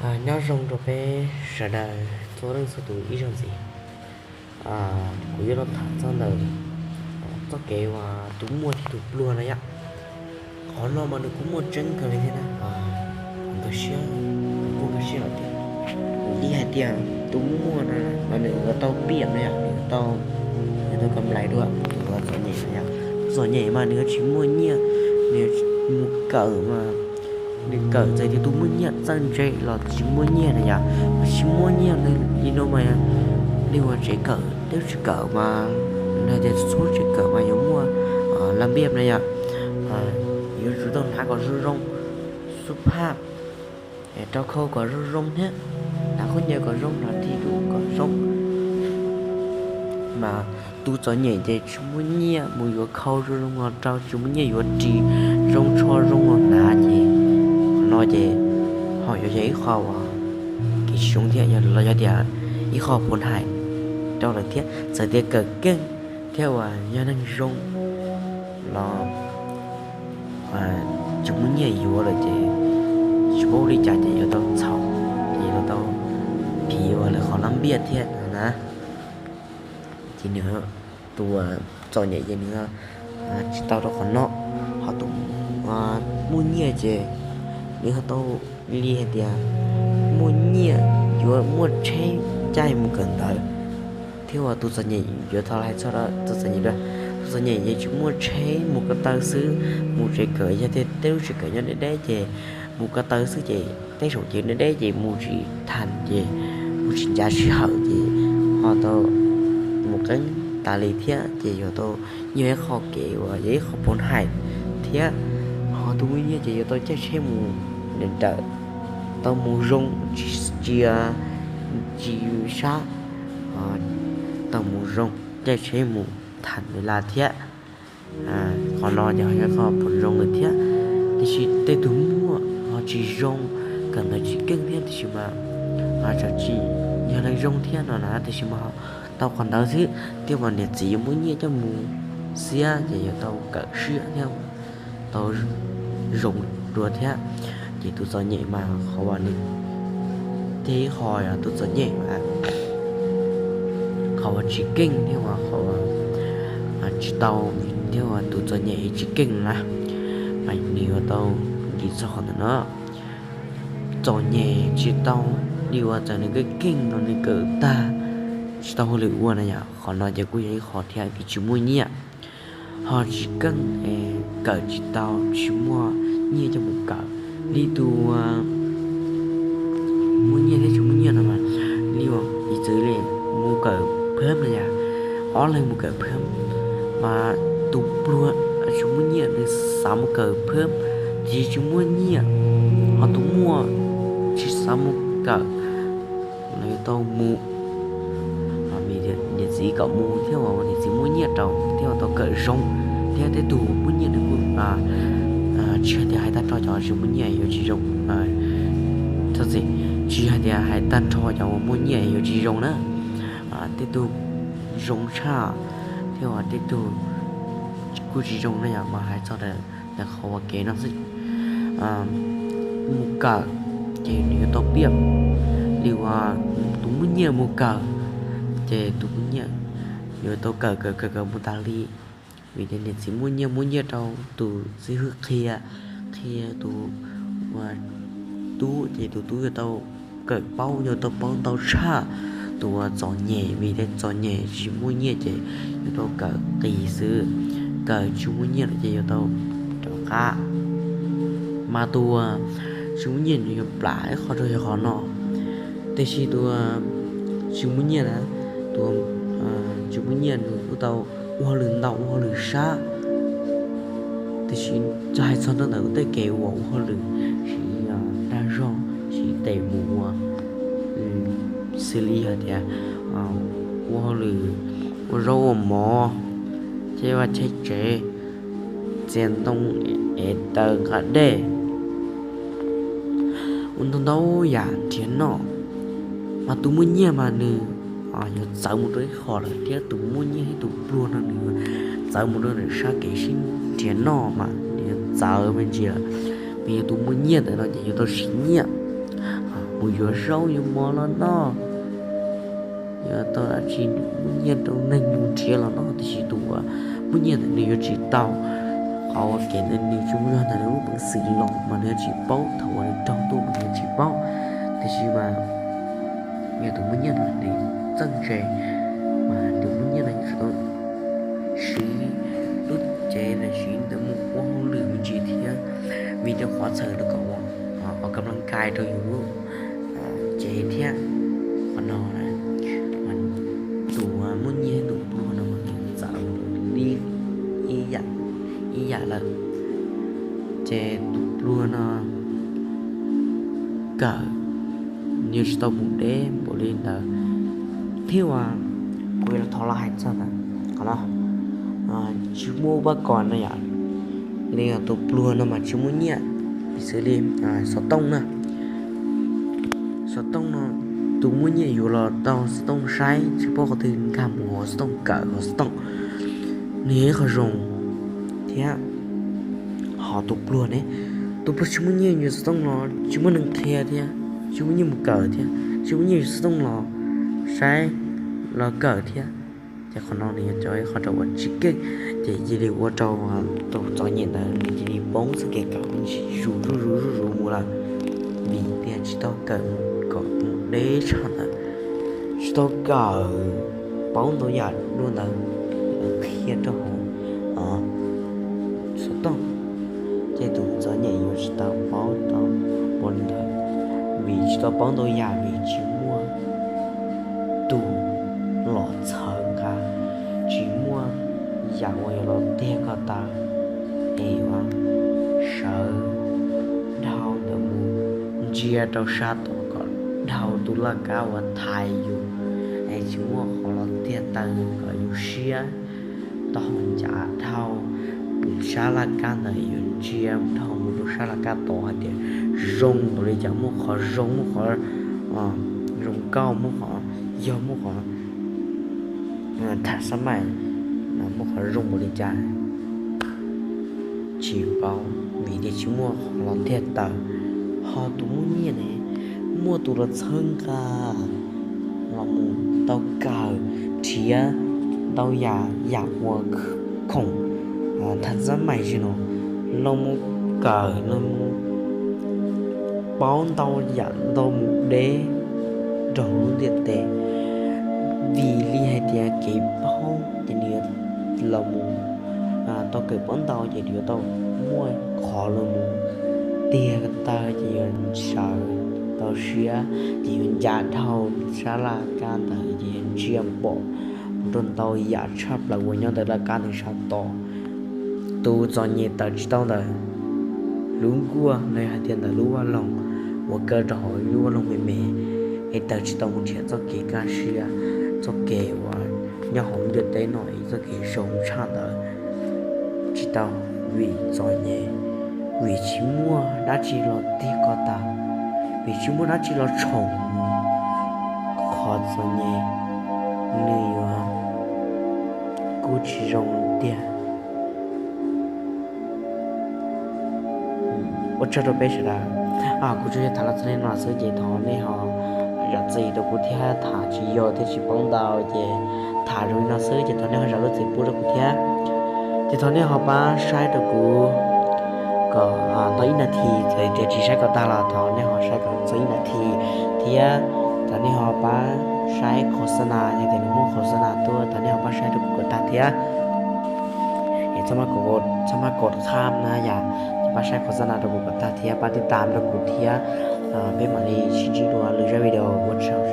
Nyob zoo rau peb sawv daws txhua leej txhua tus ib zaug ntxiv. Kuv yuav los tham txog ntawm txoj kev uas tus muaj thiab tus pluag no yom. Qhov no mas nws kuj muaj tseeb kawg li thiab na. Nkag siab, kuj nkag siab lawm thiab. Li hais tias tus muaj no mas nws yuav tau piam no yom, nws yuav tau, nws tau kam lais dua tus txom nyem no yom. Tus txom nyem mas nws yuav tsis muaj nyiaj, nws mus kawm mas nws kawm txawm tias tus muaj nyiaj txawj ntse los tsis muaj nyiaj na yom, tsis muaj nyiaj li no mas nej ua tsev kawm, teb tsev kawm mas, nws tias txhua tsev kawm mas yuav muaj laj npiaj na yom. Yuav tsum tau hnav kom zoo zoo, xub phaj, rau khau kom zoo zoo thiab, hnav khaub ncaws kom zoo, hnav ris kom zoo. Mas tus txom nyem ces tsis muaj nyiaj mus yuav khau zoo zoo los rau, tsis muaj nyiaj yuav ris zoo tsho zoo los hnav ces, qhov no ces ho yuav yog ib qho uas kev tsis zoo thiab los yog tias ib qho phuv hais rau lawm thiab. Txawm tias kawm keej thiab uas yog neeg zoo los tsis muaj nyiaj yuav lawm ces tsis paub li cas ces yuav tau txhaum, ces yuav tau phiv uas lawv qhov laj npiaj thiab na. Ces nws, tus txom nyem ces nws tsis tau rau qhov no, ho tus muaj nyiaj ces nws ho tau, li hais tias muaj nyiaj yuav muaj tsheb caij mus kawm ntawv, thiab uas tus txom nyem yuav tau hais txog tus txom nyem dua. Tus txom nyem ces tsis muaj tsheb, mus ko taw xwb, mus tsev kawm yog tias tej lub tsev kawm nyob deb deb ces mus ko taw xwb ces tej zaum ces deb deb ces mus tsis tau ces mus tsis ncav sij hawm ces ho tau mus qeeb tas li thiab ces yuav tau yog ib qho kev uas yog ib qho phuv hais thiab. Ho tus muaj nyiaj ces yuav tau caij tsheb mus nrawm nrawm, tau mus zoo, tsis tsia, tsis sab, tau mus zoo, caij tsheb mus thas ntawd lawm thiab. Qhov no ces yog qhov phuv zoo lawm thiab. Tiam sis tej tug muaj ho tsis zoo, kawm ntawv tsis keej thiab tiam sis mas tseem tsis yog neeg zoo thiab no na, tiam sis mas tau qhov ntawd xwb thiab mas niam txiv yuav muab nyiaj coj mus xiab ces yuav tau kawm siab thiab tau zoo dua thiab. Ces tus txom nyem mas qhov uas nws, thiab ib qho yog tus txom nyem mas qhov uas tsis keej thiab uas qhov uas tsis tau, thiab uas tus txom nyem tsis keej na, mas nws yuav tau nkim txog qhov ntawm no. Txom nyem tsis tau li uas txawm nws keej keej no nws kawm tag tsis tau hauj lwm ua na yom, qhov no ces kuj yog ib qho thiab vim tsis muaj nyiaj. Ho tsis keej, kawm tsis tau tsis muaj nyiaj coj mus kawm. Li tus muaj nyiaj thiab tsis muaj nyiaj no mas, li uas piv txwv li mus kawm phab no yom, ob leeg mus kawm phab, mas tus pluag tsis muaj nyiaj nws xav mus kawm phab, tiam sis tsis muaj nyiaj, ho tus muaj tsis xav mus kawm, nws tau mus, niam txiv kom mus thiab uas niam txiv muab nyiaj rau thiab uas tau kawm zoo, thiab tej tug muaj nyiaj nws kuj tsis hais tias hais tag nrho cov tsis muaj nyiaj yuav tsis zoo, tsis hais tias hais tag nrho cov uas muaj nyiaj yuav tsis zoo na. Tej tug zoo tshaj thiab uas tej tug kuj tsis zoo na yom, mas hais txog ntawm qhov uas kev no xwb. Mus kawm ces nws yuav tau piam, li uas tus muaj nyiaj mus kawm ces tus muaj nyiaj yuav tau kawm kawm kawm kawm mus tas li, vim tias niam txiv muaj nyiaj muab nyiaj rau tus xib hwb qhia, qhia tus tub ces tus tub yuav tau kawm paub, yuav tau paub ntau tshaj tus uas txom nyem, vim tias txom nyem tsis muaj nyiaj ces yuav tau kawm qis xwb, kawm tsis muaj nyiaj lawm ces yuav tau rov qab. Mas tus uas tsis muaj nyiaj nws yuav plam ib qho rau yog qhov no, tiam sis tus uas tsis muaj nyiaj na, tus uas tsis muaj nyiaj nws kuj tau ua hauj lwm ntau, ua hauj lwm sab, tiam sis hais txog nyob ntawm tej kev uas ua hauj lwm siv dag zog, siv tes mus ua, xws li hais tias ua hauj lwm ua zaub ua mov, cheb vaj cheb tsev, txiav ntoo, ev taws nqa dej, ua ntau ntau yam nrhiav noj. Mas tus muaj nyiaj mas nws yuav txawv mus rau ib qho lawm, thiab tus muaj nyiaj thiab tus pluag no nws yuav txawv mus rau ntawm sab kev sib nrhiav noj mas nws yuav txawv me ntsis lawm. Vim yog tus muaj nyiaj ntawm no ces yuav tau siv nyiaj, yuav zaub yuav mov los noj, yuav tau dab tsi muaj nyiaj rau neeg mus nrhiav los noj, tiam sis tus uas muaj nyiaj ntawd nws yuav tsis tau. Qhov uas kev ntawd nws tsis muaj zog ntawm nws lub peev xwm los mas nws yuav tsis paub, thaum uas nws raug tuaj mas nws yuav tsis paub. Tiam sis mas yog tus muaj nyiaj no nws txawj ntse, mas tus muaj nyiaj no yuav tsum tau siv lub cev los sis ntawd mus ua hauj lwm me ntsis thiab, vim rau qhov txhawm rau kom ua, ua kab laj kais rau yus lub cev thiab. Qhov no tus muaj nyiaj tus pluag no mas nws txawv li ib yam, ib yam lawm. Ces tus pluag no kawm, nws tsis tau mus deb npaum li ntawd thiab. Uas kuv yuav los thov los hais txog ntawm qhov no, tsis muaj ub pab kos no yom, li tus pluag no mas tsis muaj nyiaj. Piv xws li xov tooj na, xov tooj no tus muaj nyiaj yuav los tau xov tooj saib, tsis paub qhov twg nkag mus hauv xov tooj, kawm hauv xov tooj, nws yog ib qho zoo thiab. Ho tus pluag ne, tus pluag tsis muaj nyiaj yuav xov tooj los tsis muaj neeg qhia thiab, tsis muaj nyiaj mus kawm thiab, tsis muaj nyiaj yuav xov tooj los saib los kawm thiab. Ces qhov no nws yog cov ib qho rau uas tsis keej, ces cia li ua rau tus txom nyem ntawd nws cia li poob txoj kev kawm mus zuj zus zuj zus mus lawm, vim tias tsis tau kawm kom mus deb tshaj ntawd, tsis tau kawm paub ntau yam dua ntawd qhia rau hauv xov tooj. Ces tus txom nyem yuav tsis tau paub tau ua li ntawd, vim tsis tau paub ntau yam, vim tsis muaj tus los txhawb nqa, tsis muaj yam uas yuav los tiag ko taw es yuav sawv dhau ntawd mus ntsia rau sab tod kom dhau tus laj kab uas thaiv yus, es tsis muaj qhov los tiag taw kom yus siab tau ncav dhau sab laj kab ntawd, yuav ntsia dhau mus rau sab laj kab tod hais tias zoo npaum li cas, muaj qhov zoo, muaj qhov zoo nkauj, muaj qhov yog, muaj qhov tham xab mais, muaj qhov zoo npaum li cas tsis paub, vim tias tsis muaj qhov los tiag taw. Ho tus muaj nyiaj ne, muaj tus los txhawb nqa, los mus tau kawm nrhiav ntau yam, yam uas khoom tham xab mais tsis no, los mus kawm los mus paub ntau yam ntau mus deb nrog lub ntiaj teb. Vim li hais tias kev paub ces nws los mus tau kawm paub ntau ces nws yuav tau muaj qhov los mus tiag taw, ces yuav sawv tau siab, ces yuav ncav dhau sab laj kab ntawd ces yuav ntsia pom mus rau ntau yam tshaj plaws uas nyob ntawm laj kab ntawd sab tod. Tus txom nyem tawm tsis tau ntawm lub nkuaj los yog hais tias ntawm lub vaj loog uas kaw rau hauv lub vaj loog me me, es tawm tsis tau mus nrhiav txoj kev kaj siab, txoj kev uas nyob hauv ntiaj teb no es txoj kev zoo tshaj ntawd tsis tau, vim txom nyem, vim tsis muaj dab tsi los tiag ko taw, vim tsis muaj dab tsi los tshoov, qhov txom nyem nws yuav kuj tsis zoo tiag. Ua tsaug rau peb sawv daws. Kuv tsuas yog tham los txog li no xwb ces thov nej ho zam txim rau kuv thiab, tham tsis yog thiab tsis paub ntau ces tham zoo li no xwb ces thov nej ho zam lub txim pub rau kuv thiab. Ces thov nej ho pab saib rau kuv kom tau ib nas this, txawm tias tsis saib kom tag los thov nej ho saib kom txog ib nas this thiab thov nej ho pab saib khos xab nas, yog tias nws muaj khos xab nas tuaj thov nej ho pab saib rau kuv kom tag thiab. Es txhob maj kod kham na yom, pab saib khos xab nas rau kuv kom tag thiab pab tib tam rau kuv thiab. Peb mam li sib ntsib dua lwm zaj video, ua tsaug.